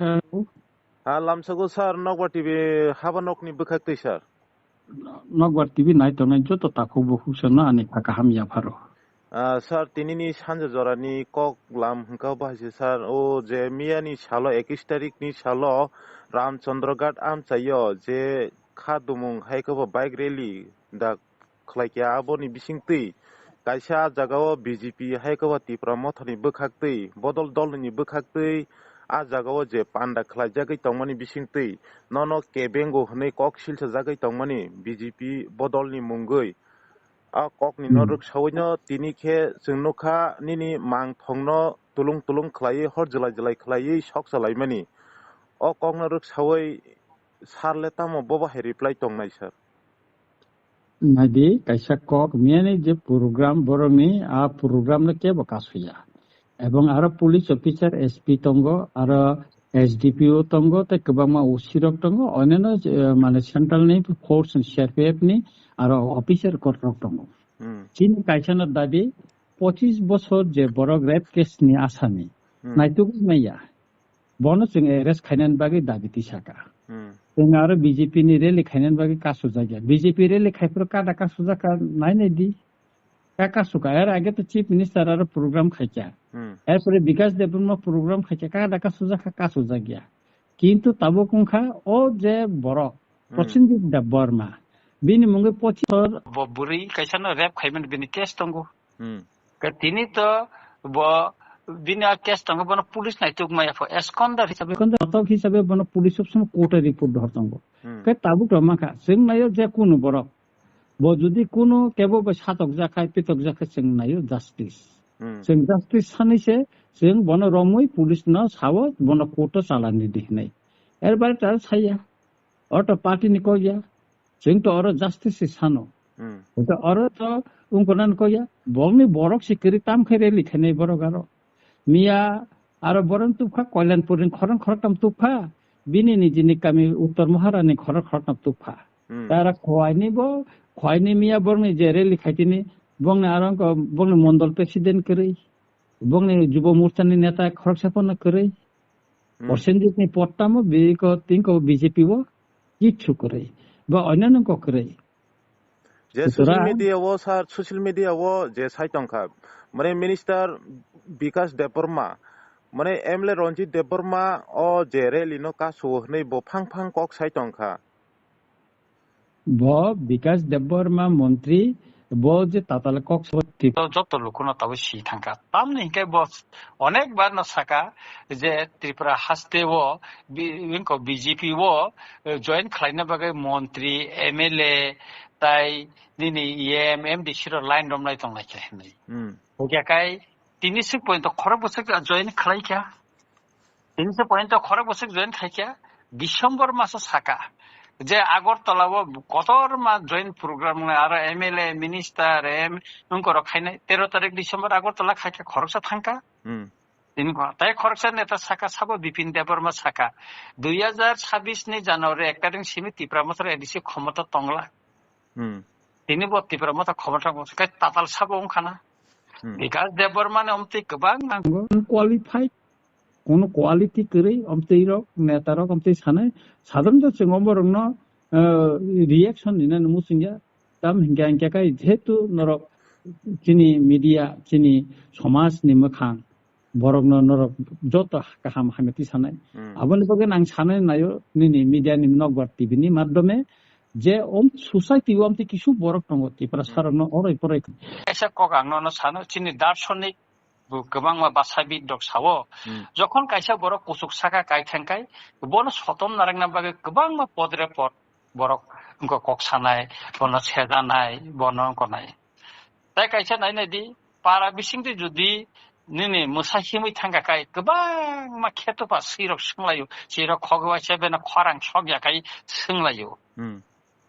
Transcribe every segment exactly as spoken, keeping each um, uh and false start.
Hello. Ah, lamsogo sir, Nokbar T V haba nokni bwkhak twi sir. Nokbar T V nai tongnai joto takhuk bukhuk sirno ani kha kaham yapharo. Ah, sir, tinini sanja jorani kok lam hwnkha bahai se sir, o je miyani salo ekis tarikni salo Ramchandra Ghat amchaio je kha dumung hai khe bo bike rally da khlai kha, aboni bising twi kaisa ah jagao B J P hai khe bo Tipra Mothani bwkhak twi, Bodol Dolni bwkhak twi ah jagao je panda khlaijagwi tongmani bising twi nono kebengo hwnwi kok silsa jagwi tongmani B J P Bodolni mungwi. Ah kokni no Hmm. rwksaui no tini khe chwng nukha nini mang thongno tulung tulung khlaiwi hor jwlai jwlai khlaiwi sok chalaimani. O kokno rwksaui sir le tamo bobo hai reply tongnai sir? Naidi, kaisa kok miyani je program borokni, a program no kebo kasuya. Ebong aro police officer S P tongo, aro S D P O tongo, tei kwbangma O C rok tongo, oneno, eh, mane central ni force, C R P F ni aro officer court rok tongo. Hmm. Chini kaisa no dabi pochis bosor je borok rape case ni asami. Hmm. Naituk maya. Bono chwng arrest khainani bagwi dabi tisaka. Hmm. Chwng aro B J P ni rally khainani bagwi kasujak ya. B J P rally khaiphuru kada kasujak ka nai nai di. Ka kasuka, er age to chief minister aro program khaikya. Hmm. Erpore Bikash Debbarma program khaikya, kada kasujak ka kasujak ya. Kintu tabuk wngkha o je borok, Hmm. Prosenjit Debbarma, bini mungwi pochis bosor bo bwrwi kaisa no rape khaimani bini case tongo. Hmm. Ke tini to bo bini a case tongo, bono police naituk maya pho, eskonder hisabe, eskonder hisabe bono police sob somoi court e report dor tongo. Hmm. Ke tabuk rok mankha, chwng nayo je kunu borok. Bo jodi kunu kebo bo satok jakhai, pitok jakhai chwng nayo justice. Hmm. Chwng justice sanwi se, chwng bono romwi police no sao, bono court o chalani di hinwi. Er bare ta saya. Oro to party ni kok ya. Chwng to oro justice se sano. Hmm. To oro to wngkha nang kok ya. Bongni borok se kwrwi tam khe rally khainai borok aro. Miya aro boron tubkha Koilanpur ni khorang khoroktam tubkha. Bini nijini kami Uttor Mohara ni khorang khoroktam tubkha. Hmm. Tara khwai ni bo, khwai ni miya borokni je rally khaitini, bongni aro wngkha bongni mondol president kwrwi. Bongni Jubo Morcha ni neta khoroksa phano kwrwi. Hmm. Prosenjit ni pottamo biko tinko B J P o kichu kwrwi. Ba onno nungko kwrwi. Je social Sutra media o sir, social media o je sai tongkha. Mane minister Bikash Debbarma, mane M L A Ranjit Debbarma o je rally no kasu hwnwi bo phang phang kok sai tongkha. Bo Bikash Debbarma montri, bo je tatal kok sabo Tripura. To joto lukuno tabuk si thangkha. Tamni hinkhe bo onek bar no saka je Tripura haste o bi-, wngkha B J P o, eh, join khlaina bagwi montri, M L A, tai nini E M, M D C rok line romlai tongnai khe hinwi. Hmm. Hokya kai tini sik point khorok bwswk join khlai kha. Tini se point khorok bwswk join khaikha, December maso saka. Je Agartala o kotor ma join program nai aro M L A, minister, M, wngkorok khainai. Tero tarik December Agartala khaikha khoroksa thangkha. Hmm. Tini ko, tai khoroksa neta saka sabo Bipin Debbarma saka. Dui hajar chabbish ni January ek tarik simi Tipra Motha A D C khomota tongla. Hmm. Tini bo Tipra Motha khomota kai tatal sabo wngkhana. Hmm. Bikash Debbarma ni omtwi kwbang nang. Qualified, kono quality kwrwi, omtwi rok, neta rok omtwi sanai. Sadharanto chwng omo rokno, eh, reaction rinani muchungya. Tam hinkhe hinkhe kai jehetu norok chini media, chini somaj ni mwkhang, borokno norok joto kaham hamya tisanai. Hmm. Aboni bagwi ang sanai naio nini media ni nokbar T V ni madhyome je om society o amtwi kisu borok tongo Tiprasa rokno oroi poroi. Kaisa kok ang nono sano chini darsonik bo kwbangma basabit rok sao. Hmm. Jokhon kaisa borok kuchuk saka kai thangkai bono sotom narwkna bagwi kwbangma podre pod borok wngkha kok sanai, bono sejanai, bono wngkha nai. Tai kaisa nai nai di, para bising di jodi nini mwsa himwi thangkha kai, kwbangma kheto pa swirok swnglaio, swirok khogwi waisa beno khorang sokya kai swnglaio. Hmm.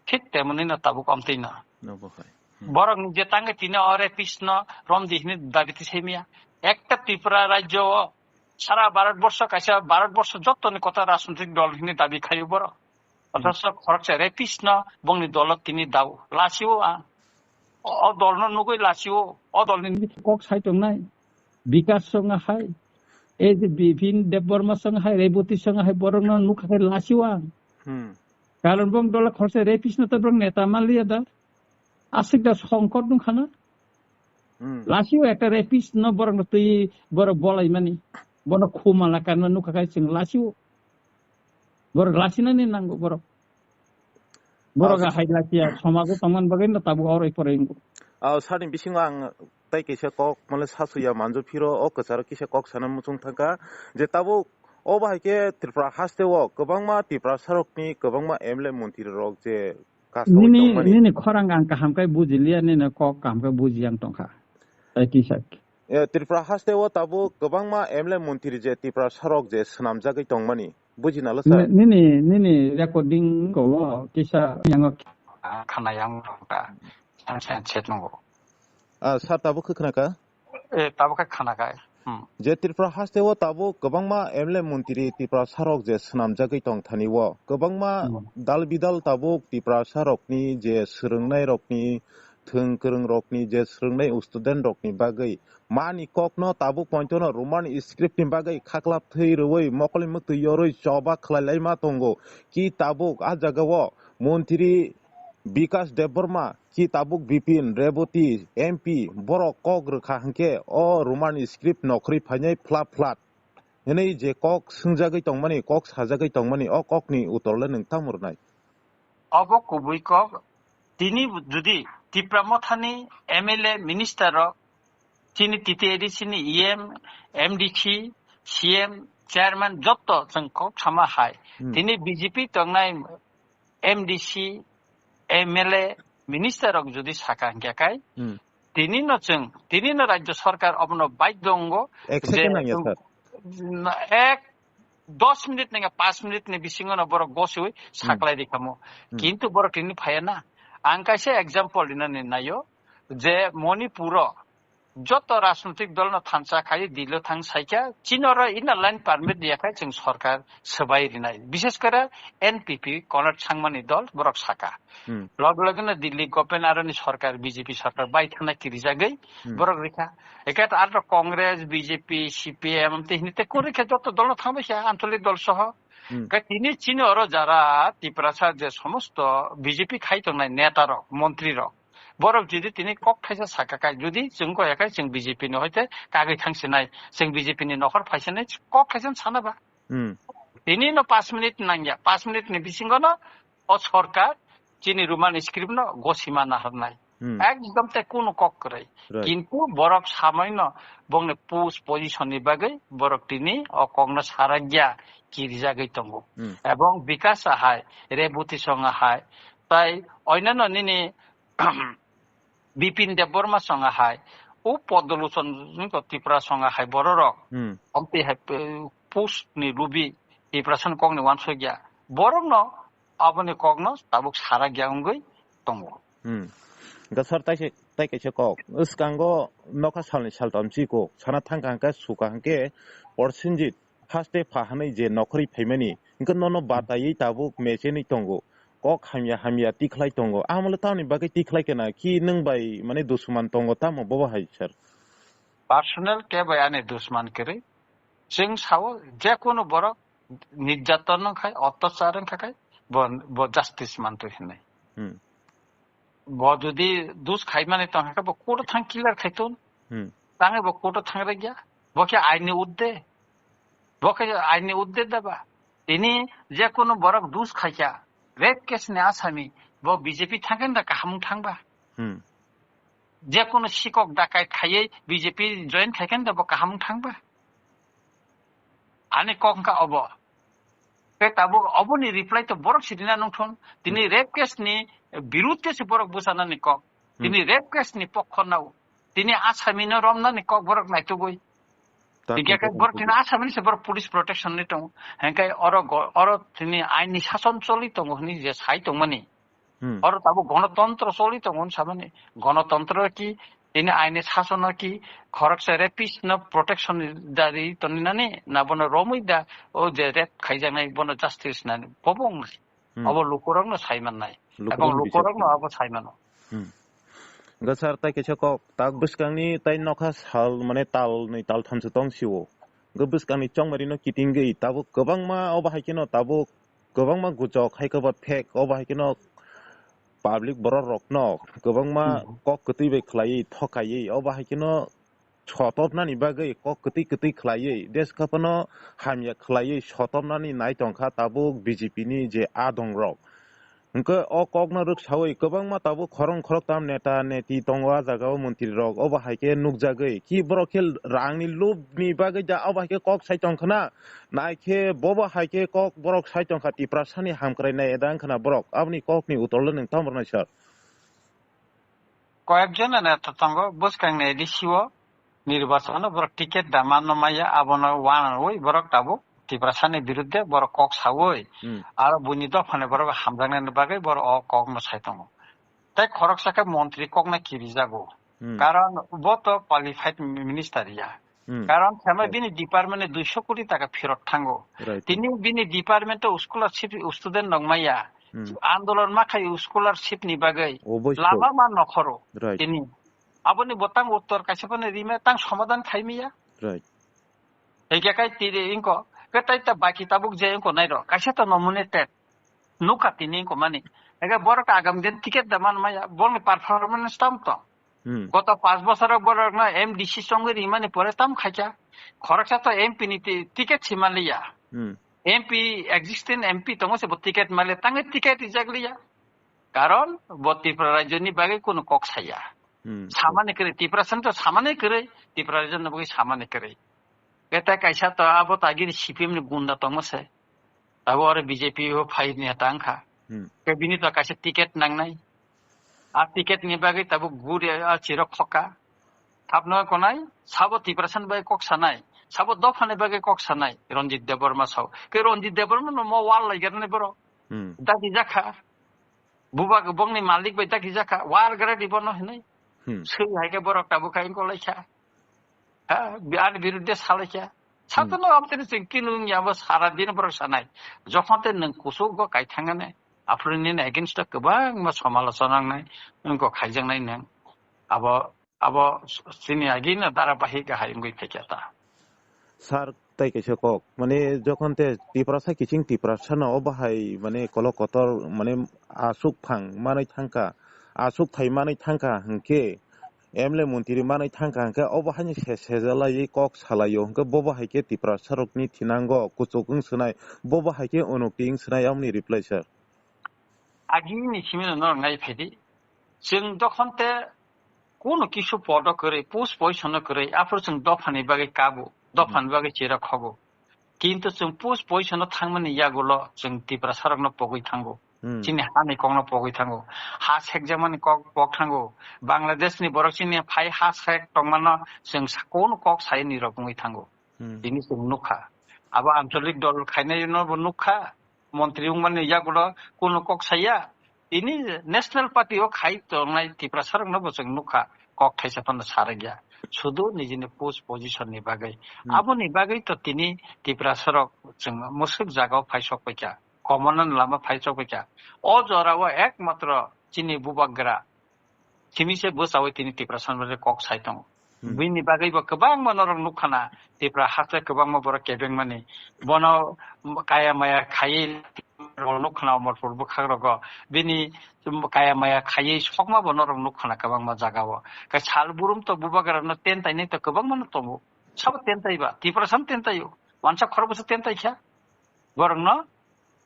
Thik temoni no tabuk omtwi no. Nobo hai. Hmm. Borok ni je tangwi tini o rapist no romdi hini dabi tisai miya. Ekta Tripura rajyo o sara Bharat borsho kaisa Bharat borsho jottoni kota rajnitik dol hini dabi khaio borok. Othocho khoroksa rapist no bongni dolo tini dao. Lachio a. O, o dolno nugui lachio. O dolni kok sai tongnai. Bikas songha hai. Ei je Bipin Debbarma song hai, Reboti song hai, borok no nukha khe lasi o ang. Hmm. Karon bong dola khorsa rapist no to borok neta maliya da. Asik da songkot nung khana. Hmm. Lasi o ekta rapist no borok no twi borok bolai mani. Bono khumala kanma nukha khe chwng lasi o. Borok lasi nani nango borok. Borok Ah, a hai lasiya, somago tongman bagwi no tabuk oroi poroi wngkho. Ah, sani bisingo ang tai kaisa kok, mane, sasuya manjo phiro, o kwcharo kisa kok sana muchung thangkha, je tabuk o bahai khe Tripura haste o kwbangma Tiprasa rokni kwbangma M L A montri rok je kasawi Nini, tongmani. Nini khorang ang kaham khe bujiliya, nini kok kaham khe buji ang tongkha. Tai kisa. Eh, Tripura haste o tabuk kwbangma M L A montri je Tiprasa rok je swnamjagwi tongmani. Buji nalo sir. Ni-, nini, nini recording ko kisa yango khana yang ta. San san chet nungo. Ah, sir, tabuk khe khna kha? Eh, tabuk khe khna kha. Hmm. Je Tripura haste o tabuk kwbangma M L A montri Tiprasa rok je swnamjagwi tong thani o. Kwbangma Hmm. dal bidal tabuk Tiprasa rokni je swrwngnai rokni, thwng kwrwng rokni je swrwngnai student rokni bagwi mani kokno tabuk pointono Roman script ni bagwi khaklap thwi rwui mokolni mwktwi yorwi choba khlai laima tongo. Ki tabuk a jagao montri Bikas Debbarma, ki tabuk Bipin Reboti M P borok kok rwkha hwnkhe o Roman script nokhorwi phainai phlap phlat hwnwi je kok swngjagwi tongmani, kok sajagwi tongmani, o kokni uttorle nwng tamo rwnai? Obo kubui kok. Tini jodi Tipra Mothani M L A minister rok, chini T T A D C ni E M, M D C, C M, chairman jotto chwng kok sama hai. Hmm. Tini B J P tongnai M D C, M L A, minister rok jodi saka hingkha kai, Hmm. tini no chwng, tini no rajya sarkar obono baidhyo wngo Accept je nangya, chwng sir. ek dos minute nangya, panch minute ni bisingo no borok gosiwi Hmm. saklai di kamo. Hmm. Kintu borok tini phaya na. Ang kaisa example rinani nayo je Manipur o joto rajnitik dol no thansa khai Delhi o thang saikha, chini oro inner line permit ya khai chwng sarkar swbai rinai. Bishes kore N P P Conrad Sangma ni dol borok saka. Hmm. Log log no Delhi government aro ni sarkar B J P sarkar bai thana kirijagwi Hmm. borok rikha. Eke to aro Congress, B J P, C P M te hini te kuri khe joto dol no thangbai kha ancholik dol soho. Hmm. Ka tini chini oro jara Tiprasa je somosto B J P khai tongnai neta rok, montri rok. Borok jodi tini kok thaisa saka kai, jodi chwng goya kai chwng B J P ni hoite kagwi thang sinai, chwng B J P ni nokhor phai sinai kok thaisa sana ba. Hmm. Tini no panch minute nangya, panch minute ni bisingo no o sarkar chini Roman script no gosima naharnai. Hmm. Ekdom te kunu kok kwrwi. Right. Kintu borok samai no bongni post position ni bagwi borok tini o kok no sarakya kirijagwi tongo. Hmm. Ebong Bikas ahai, Reboti song ahai, tai oinano nini Bipin Debbarma song ahai, o Podoluchon ni ko Tripura song ahai bororok. Hmm. Omtwi hai, eh, post ni lubi Tiprasa ni kok ni wansukya. Borok no aboni kok no tabuk sarakya wngwi tongo. Hmm. Gasar tai se, tai kaisa kok. Wskango nokha salni saltam chikok. Sana thangkha hwnkhe suka hwnkhe Porsenjit haste pha hwnwi je nokhorwi phaimani, hwnkhe nono bataiwi tabuk mechenwi tongo, kok hamya hamya tikhlai tongo, amole tamoni bagwi tikhlai kena ki nwng bai mane dusman tongo tamo bobo hai sir? Personal kebo ani dusman kwrwi, chwng sao je kunu borok nirjatan wngkhai, otyachar wngkha khai, bo, bo justice mantwi hinwi. Hmm. Bo jodi dus khaimani tongkha khe bo court o thang clear khai ton. Hmm. Tangwi bo court o thang rwgya. Bo khe aini urde. Bo khe aini urde da ba. Tini je kunu borok dus khaikha, rape case ni asami, bo B J P thangkhe da kaham thangba. Hmm. Je kunu sikok dakai khaiwi B J P join khaikhe da bo kaham thangba. Ani kok wngkha obo. Tei tabuk oboni reply to borok si rina nungthun. Tini Hmm. rape case ni birud khe se borok bwchanani kok. Hmm. Tini rape case ni pokho nao. Tini asami no romnani kok borok naitugwi. Ta Hingkhe khe tongkha borok tongkha. Tini asami ni se borok police protection ni tongo. Hingkhe oro go-, oro tini ain ni sason choli tongo hwnwi je sai tongmani. Hmm. Oro tabuk gonotontro choli tongo hwn samani. Gonotontro ki, tini aini sasono ki, khoroksa rapist no protection dari toninani, na bono romwi da, o je rape khaijaknai bono justice nani, bobo wngnai. Hmm. Abo lukurokno sai mannai. Lukurokno Ebong lukurokno bising. Abo sai mano. Hmm. Gasar tai kaisa kok, tak bwskangni tai nokha sal, mane tal nwi tal thamsa tong sio. Hwnkhe bwskangni chongmarino kitingwi tabuk kwbangma obo hai kheno tabuk kwbangma guchok hai khe bo fake obo hai kheno public borok rokno kwbangma Hmm. kok kwtwi bai khlaiwi thokaiwi obo hai kheno sotopnani bagwi kok kwtwi kwtwi khlaiwi desh kha phano hamya khlaiwi sotopnani nai tongkha tabuk B J P ni je adong rok. Hwnkhe o kokno rwksawi kwbangma tabuk khorang khoroktam neta neti tongo a jagao montri rok obo hai khe nukjagwi ki borok khe rangni lobni bagwi da obo hai khe kok sai tongkhna nai khe bobo hai khe kok borok sai tongkha Tiprasani hamkrai nai eda wngkhna borok aboni kokni uttorlo nwng tamo rwnai sir. Koyekjon neta tongo bwskangni A D C o nirbachano borok ticket da manno maya abono uanaui borok tabuk Tiprasani birudde borok kok saui Hmm. aro buini dophani borok hamjaknani bagwi borok o kokno sai tongo. Tei khoroksa khe montri kokno kirijago. Hmm. Karon bo to qualified minister ya. Hmm. Karon thema Right. bini department ni duiso koti taka phirot thango. Right. Tini bini department o scholarship student rok maya. Hmm. Andolon ma khai scholarship ni bagwi Oboi lama sok. ma nokhoro. Right. Tini aboni botang uttor kaisa phano rima tang somadan khai miya. Right. Hingke kai tiri ingko, ke tai ta baki tabuk je ingko nai ro, kaisa to nominated. Nukha tini ingko mani. Ega borok agam den ticket da man maya, borok ni performance tam to. Hmm. Goto pas bosor borok no M D C songwi rimani pore tam khaikha. Khoroksa to M P ni ti-, ticket si manliya. Hmm. M P, existing M P tongo se bo ticket manliya, tangi ticket rijak liya. Karon bo Tripura rajyo ni bagwi kunu kok saya. Hmm. Samani kwrwi, Tiprasani to samani kwrwi, Tripura rajyo ni bagwi samani kwrwi. Kete kaisa to abo to agini C P M ni gunda tongma se. Abo aro B J P o phai neta wngkha. Hmm. Ke bini to kaisa ticket nangnai. A ticket ni bagwi tabuk guri a chirok khokha. Thapno konai, sabo Tiprasani bai kok sanai, sabo dophani bagwi kok sanai, Ranjit Debbarma sao. Ke Ranjit Debbarma no mo wal lai garnai boro. Hmm. Dagi jakha. Buba bongni malik bai dagi jakha. Wal gara di bono hinai. Hmm. Sui hai ke borok tabuk kai ko lai kha. Ha, bi-, ani birudde salai kha. Sato Hmm. no amtene sing kinung ya bo sara din borok sanai. Jokhon te nung kusuk go kai thangane. Aphuru nini against o kwbangma somalochona wngnai, wngkok khaijaknai nwng. Abo, abo chini agini dara bahik hai wngwi phaikha ta. Sir, tai kaisa kok, mane, jokhon te Tiprasa kiching Tiprasa no, o bahai, mane, kolok kotor, mane, aswk phang manwi thangkha, aswk thai manwi thangkha, hwnkhe, M L A montri manwi thangkha hwnkhe obo haino se sejalaiwi kok salaio hwnkhe bobo hai khe Tiprasa rokni thinango kuchuk wng swnai, bobo hai khe unukti wng swnai, aboni reply sir. Agini simino norok nai phaidi. Chwng dokhon te kuno kisu podo kwrwi, post position no kwrwi, aphuru chwng dophani bagwi kabu, dophani bagwi chira khobu. Kintu chwng post position no thangmani yagulo chwng Tiprasa rokno pogwi thango. Hmm. Chini hani kokno pogwi thango. Ha sekjakmani kok pok thango. Bangladesh ni borok chini phai ha sek tongmano chwng sa-, kono kok sai ni rok wngwi thango. Hmm. Tini chwng nukha. Abo ancholik dol khainai no bo nukha. Montri wngmani yagulo kono kok saya. Tini National Party o khai tongnai Tiprasa rokno bo chwng nukha. Kok thaisa phano saragya. Sudu nijini post position ni bagwi. Hmm. Aboni bagwi to tini Tiprasa rok chwng musuk jagao phai sok paikha. Komonan lama phai chokbaikha. O jorao ekmatro chini bubagra simi se bwchawi tini Tiprasa rok kok sai tongo. Hmm. Bini bagwi bo kwbangma norok nukkhana Tipra haste kwbangma borok kebengmani. Bono kaya maya khaiwi nukkhana Omorpur bwkhak rogo. Bini kaya maya khaiwi sokma bo norok nukkhana kwbangma jagao. Khe sal burum to bubagra no ten tainai to kwbangma no tongo. Sabo ten taiba, Tiprasa no ten taio. Wansa khorokbwsa ten taikha. Borokno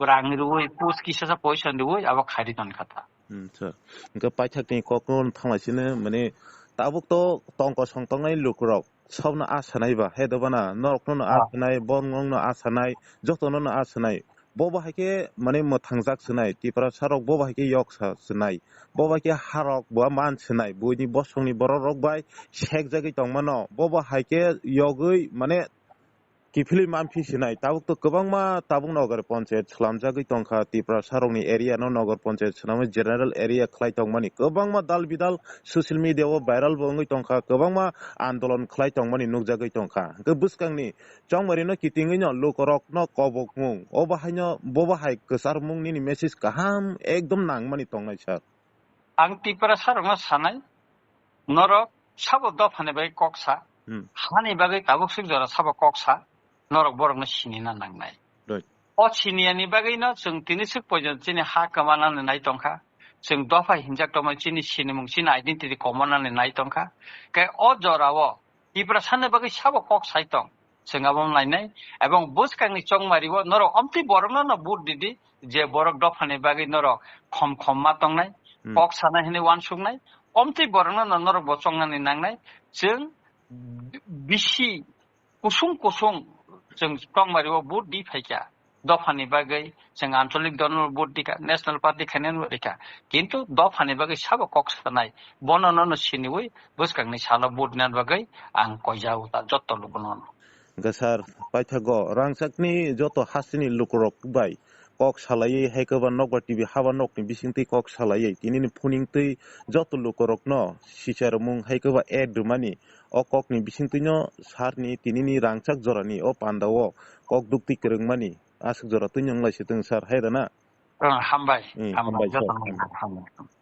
rang rwui, pus kisa sa poison rwui, abo khairi ton kha ta. Hmm, sir. Hingke paithakni kokno thanglaisino, mane, tabuk to tongkosong tongnai lukurok, sobno a sanai ba, he dobana, norokno no a Ah. sanai, borokno no a sanai, jotono no a sanai. Bobo hai khe, mane, mwthangjak swnai, Tiprasa rok bobo hai khe yok sa swnai, bobo hai khe harok bo man swnai, buini bosongni borok rok bai sekjagwi tongmano, bobo hai khe yogwi, mane, kiphilwi manphi sinai. Tabuk to kwbangma tabuk Nagar Panchayat swlamjagwi tongkha. Tiprasa rokni area no Nagar Panchayat swnamwi general area khlai tongmani kwbangma dal bidal social media o viral bo wngwi tongkha. Kwbangma andolon khlai tongmani nukjagwi tongkha. Hwnkhe bwskangni chongmari no kitingwi no lukorok no kobokmung. Obo haino bobo hai kwcharmung nini message kaham ekdom nangmani tongnai sir. Ang Tiprasa rokno sanai, norok sabo dophani bagwi kok sa, Hmm. hani bagwi tabuk sik jora sabo kok sa, norok borokno sinina nangnai. Right. O siniyani bagwino chwng tini swk pojon chini ha kwmanani nai tongkha. Chwng dopha hinjak tongmani chini sinimung, chini identity komonani nai tongkha. Khe o jorao Tiprasani bagwi sabo kok sai tong. Chwng abo nainai. Ebong bwskangni chongmario norok omtwi borokno no vote didi, je borok dophani bagwi norok khom khom ma tongnai, Hmm. kok sana hinwi uansuknai. Omtwi borokno no norok bo chongnani nangnai. Chwng bisi kusung kusung chwng tongmari o vote di phaikha. Dophani bagwi chwng ancholik dol vote dikha, national party khainani vote dikha. Kintu dophani bagwi sabo kok sanai, bono nono siniwi bwskangni salo vote nani bagwi ang koijago ta jotto lukuno. Hwnkhe sir, paithago rangchakni joto hasteni lukurok bai kok salaiwi hai kwba nokbar T V haba nokni bisingtwi kok salaiwi tinini phuningtwi joto lukurokno sicharmung hai kwba ad rwmani o kokni bisingtwino sir ni tinini rangchak jorani o pandao kok duktwi kwrwngmani aswk jora twino wnglaisitwng sir, hai rwna? Ah, hambai, Hmm, hambai, hambai, joto sir. Hambai, hambai.